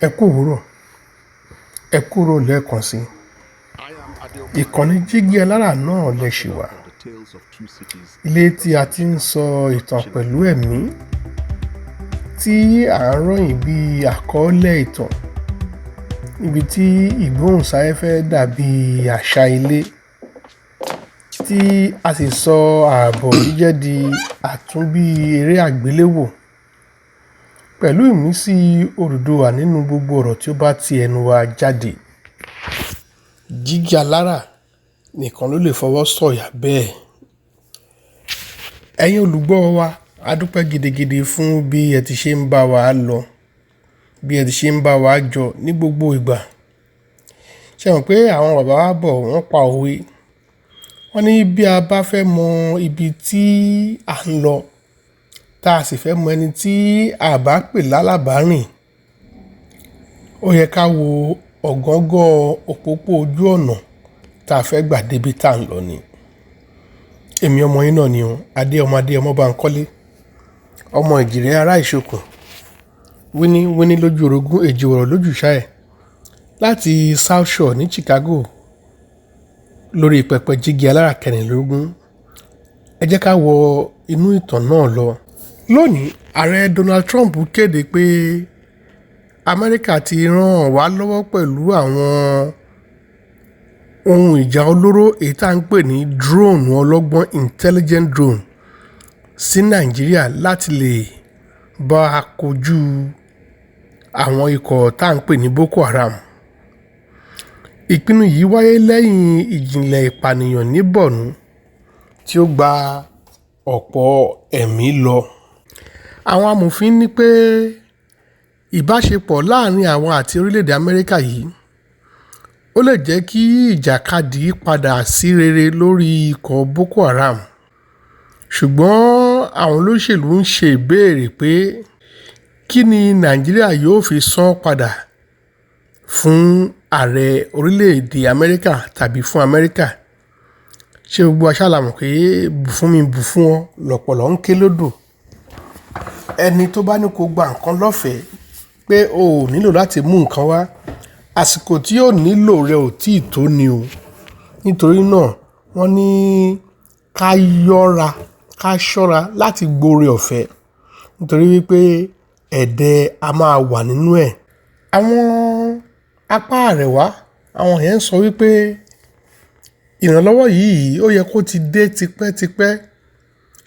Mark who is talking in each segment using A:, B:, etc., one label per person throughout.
A: Ẹ kú òwúrọ̀, ẹ kúrò lẹ́ẹ̀kan sí. Ìkànnì Jígí Alára náà lẹ ṣì wà. Ilé tí a ti ń sọ ìtàn pẹ̀lú ẹ̀mí, tí à ń ròyìn bí àkọọ́lẹ̀ ìtàn, níbi tí ìgbóhùnsáfẹ́fẹ́ dàbí àṣà ilé, tí a sì sọ ààbọ̀ jíjẹ́ di àtúnbí eré àgbéléwò pẹ̀lú ìmísí Odùduwà nínú gbogbo ọ̀rọ̀ tí ó bá ti ẹnu wa jáde. Jígí Alára nìkan ló lè fọwọ́ sọ̀yà bẹ́ẹ̀. Ẹ̀yin olùgbọ́ wa, a dúpẹ́ gidigidi fún bí ẹ ti ṣe ń bá wa lọ, bí ẹ ti ṣe ń bá wa jọ ní gbogbo ìgbà. Ṣé ẹ mọ̀ pé àwọn bàbá wa bọ̀ wọ́n pa òwe. Wọ́n ní bí a bá fẹ́ mọ ibi tí à ń lọ, tá a sì fẹ́ mọ ẹni tí a bá pè lálábàárìn, ó yẹ ká wo ọ̀gángán òpópó ojú ọ̀nà tá a fẹ́ gbà débi tá à ń lọ ni. Èmi ọmọ yín náà ni o, Adé ọmọ Adé ọmọ Bánkọ́lé, ọmọ Ìjìrẹ́ ará Ìṣokùn, wíní wíní lójú orogún, èjì wọ̀rọ̀ lójú ìṣá ẹ̀, láti South Shore ní Chicago lórí pẹpẹ Jígí Alára kẹrìnlélógún. Ẹ jẹ́ ká wọ inú ìtàn náà lọ. Lónìí, Ààrẹ Donald Trump kéde pé Amẹ́ríkà ti ràn wá lọ́wọ́ pẹ̀lú àwọn ohun ìjà olóró èyí tá à ń pè ní drone ọlọ́gbọ́n, intelligent drone, sí Nàìjíríà láti lè bá a kojú àwọn ikọ̀ tá à ń pè ní Boko Haram. Ìpinnu yìí wáyé lẹ́yìn ìjìnlẹ̀ ìpànìyàn ní Borno tí ó gba ọ̀pọ̀ ẹ̀mí lọ. Àwọn amòfin ní pé ìbáṣepọ̀ láàrin àwọn àti orílẹ̀-èdè Amẹ́ríkà yìí ó lè jẹ́ kí ìjàkadì padà sí rere lórí ikọ̀ Boko Haram. Ṣùgbọ́n àwọn olóṣèlú ń ṣe ìbéèrè pé kí ni Nàìjíríà yóò fi san padà fún ààrẹ orílẹ̀-èdè Amẹ́ríkà tàbí fún Amẹ́ríkà. Ṣé gbogbo wa ṣá la mọ̀ pé bù fún mi bù fún ọ lọ̀pọ̀lọ́ ń ké lódò. Ẹni tó bá ní kó gba nǹkan lọ́fẹ̀ẹ́ pé o ò nílò láti mú nǹkan wá, àsìkò tí yóò nílò rẹ̀ ò tí ì tó ni o. Nítorí náà wọ́n ní ká yọ́ra, ká ṣọ́ra láti gbóore ọ̀fẹ́ nítorí wípé ẹ̀dẹ̀ a máa wà nínú ẹ̀. Àwọn apá àrẹwà, àwọn yẹn ń sọ wípé ìrànlọ́wọ́ yìí ó yẹ kó ti dé tipẹ́tipẹ́,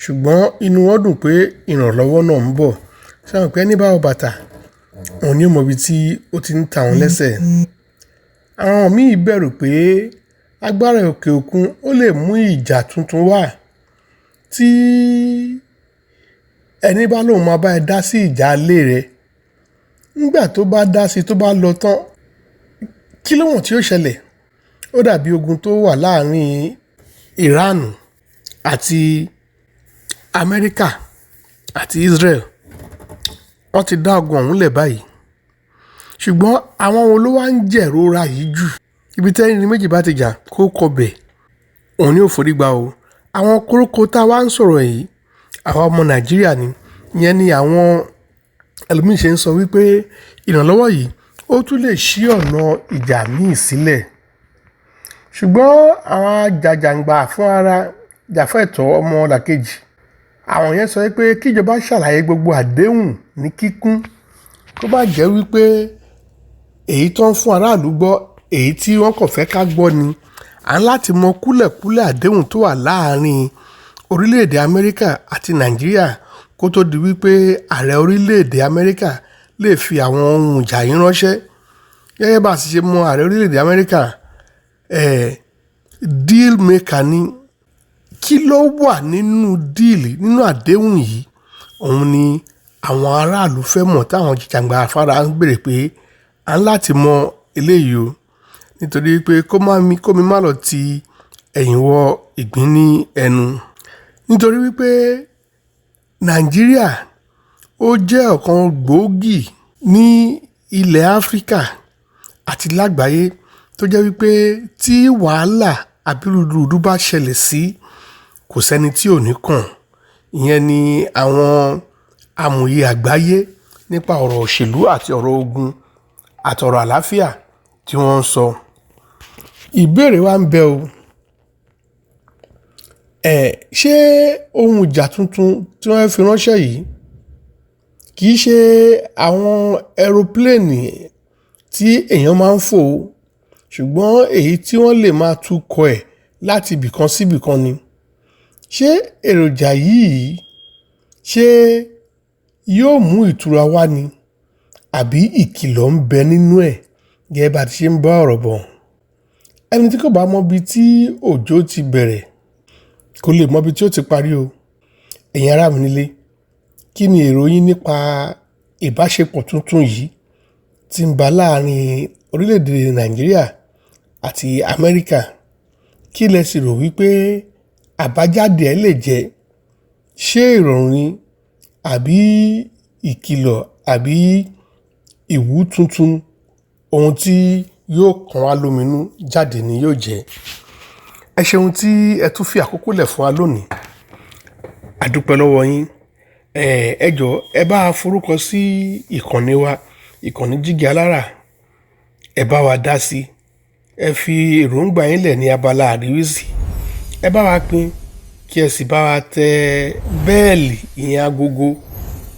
A: ṣùgbọ́n inú wọn dùn pé ìrànlọ́wọ́ náà ń bọ̀. Ṣé ẹ mọ̀ pé ẹni bá wọ bàtà, òun ni ó mọ ibi tí ó ti ń ta òun lẹ́sẹ̀. Àwọn míì bẹ̀rù pé agbára òkè òkun ó lè mú ìjà tuntun wá tí ẹni bá lóun máa bá ẹ dá sí ìjà ilé rẹ. Nígbà tó bá dá sí tó bá lọ tán, kí ló wọ̀n tí ó ṣẹlẹ̀? Ó dàbí ogun tó wà láàrin Iran àti Amẹ́ríkà àti Israel. Wọ́n ti dá ogun ọ̀hún lẹ̀ báyìí. Ṣùgbọ́n àwọn wo ló wá ń jẹ̀rora yìí jù? Ibi tí ẹni méjì bá ti jà kó kọbẹ̀, òun ni ó forí gbá o. Àwọn kóróko tá a wá ń sọ̀rọ̀ yìí, àwa ọmọ Nàìjíríà ni. Ìyẹn ni àwọn ẹlòmíì ṣe ń sọ wípé ìrànlọ́wọ́ yìí ó tún lè ṣí ọ̀nà ìjà míì sílẹ̀. Ṣùgbọ́n àwọn ajàjàǹgbà fún ara jàfẹ́tọ̀ọ́ ọmọlàkejì, àwọn yẹn sọ wípé kí ìjọba ṣàlàyé gbogbo àdéhùn ní kíkún, kó bá jẹ́ wípé èyí tó ń fún aráàlú gbọ́, èyí tí wọ́n kàn fẹ́ ká gbọ́ ni. À ń láti mọ kúlẹ̀kúlẹ̀ àdéhùn tó wà láàrin orílẹ̀-èdè Amẹ́ríkà àti Nàìjíríà kó tó di wípé ààrẹ orílẹ̀-èdè Amẹ́ríkà lè fi àwọn ohun ìjà yìí ránṣẹ́. Gẹ́gẹ́ bá sì ṣe mọ ààrẹ orílẹ̀-èdè Amẹ́ríkà, deal maker ni. Kí ló wà nínú deal, nínú àdéhùn yìí? Òun ni àwọn aráàlú fẹ́ mọ̀ táwọn jìjàǹgbara afárá ń béèrè pé à ń láti mọ eléyìí o. Nítorí pé kó mi má lọ ti ẹ̀yìn wọ ìgbín ní ẹnu. Nítorí wípé Nàìjíríà ó jẹ́ ọ̀kan gbòógì ní ilẹ̀ Áfríkà àti lágbàáyé tó jẹ́ wípé tí wàhálà àbí rúdurùdu bá ṣẹlẹ̀ sí, kò sẹ́ni tí ò ní kàn. Ìyẹn ni àwọn amòye àgbáyé nípa ọ̀rọ̀ òṣèlú àti ọ̀rọ̀ ogun. Àtọ̀rọ̀ àlàáfíà tí wọ́n ń sọ. Ìbéèrè wa ń bẹ o. Ẹ̀ ṣé ohun ìjà tuntun tí wọ́n fi ránṣẹ́ yìí kì í ṣe àwọn ẹropíléènì tí èèyàn máa ń fò, ṣùgbọ́n èyí tí wọ́n lè máa tukọ̀ ẹ̀ láti ibìkan sí ibìkan ni? Ṣé èròjà yìí ṣé yóò mú ìtura wá ni, àbí ìkìlọ̀ ń bẹ nínú ẹ̀ gẹ́gẹ́ bá ti ṣe ń bá ọ̀rọ̀ bọ̀? Ẹni tí kò bá mọ ibi tí òjò ti bẹ̀rẹ̀ kò lè mọ ibi tí ó ti parí o. Ẹ̀yin ará mi nílé, kí ni èrò yín nípa ìbáṣepọ̀ tuntun yìí tí ń bá láàrin orílẹ̀-èdè Nàìjíríà àti Amẹ́ríkà? Kí lẹ sì rò wípé àbájáde ẹ̀ lè jẹ́? Ṣé ìrọ̀rùn ni, àbí ìkìlọ̀, àbí ìwú tuntun ohun tí yóò kan wá lóminú jáde ni yóò jẹ́? Ẹ ṣeun tí ẹ tún fi àkókò lẹ̀ fún wa lónìí. A dúpẹ́ lọ́wọ́ yín. Ẹ jọ̀ọ́, ẹ bá wa forúkọ sí ìkànnì wa, ìkànnì Jígí Alára. Ẹ bá wa dá sí, ẹ fi èròǹgbà yín lẹ̀ ní abala àríwísí. Ẹ bá wa pín kí ẹ sì bá wa tẹ bẹ́ẹ̀lì, ìyẹn agogo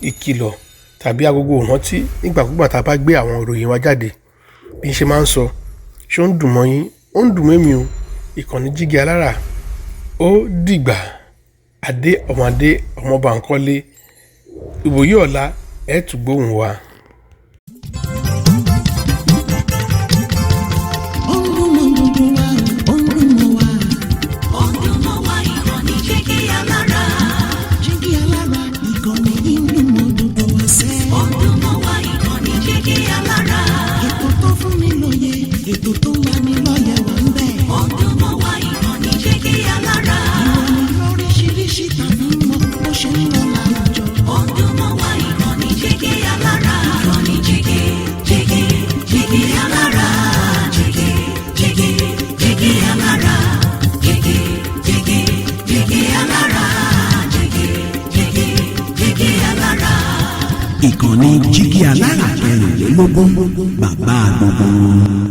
A: ìkìlọ̀ tàbí agogo ìrántí nígbàkúgbà tá a bá gbé àwọn ìròyìn wa jáde. Bí n ṣe máa ń sọ, ṣé ó ń dùn mọ́ yín? Ó ń dùn mí o. Ìkànnì Jígí Alára, ó dìgbà. Adé ọmọdé ọmọọba ńkọ́lé, ìwòyí ọ̀la ẹ̀ tún gbóhùn wa.
B: Ó ń dùn mọ́ gbogbo wa, ó ń dùn mọ́ wa.
C: Ó ń dùn mọ́ wa, ìkànnì Jígí Alára.
B: Jígí Alára, ìkànnì yìí ń dùn mọ́ gbogbo wa sẹ́.
C: Ó ń dùn mọ́ wa, ìkànnì Jígí Alára.
B: Ètò tó fún ni lóye, ètò tó ń lani lọ́yẹ̀ wà ń bẹ̀.
C: Ó ń dùn mọ́ wa, ìkànnì Jígí Alára.
B: Ìròyìn lóríṣiríṣi tàbí mọ bó ṣe ń lọ láwùjọ.
C: Ó ń dùn mọ́ wa, ìkànnì Jígí Alára. Ìkànnì Jígí, Jígí, Jígí Alára. Jígí, Jígí, Jígí Alára. Jígí, Jígí, Jígí Alára. Jígí, Jígí, Jígí Alára.
D: Ìkànnì Jígí Alára 24, bàbá gbogbo wọn.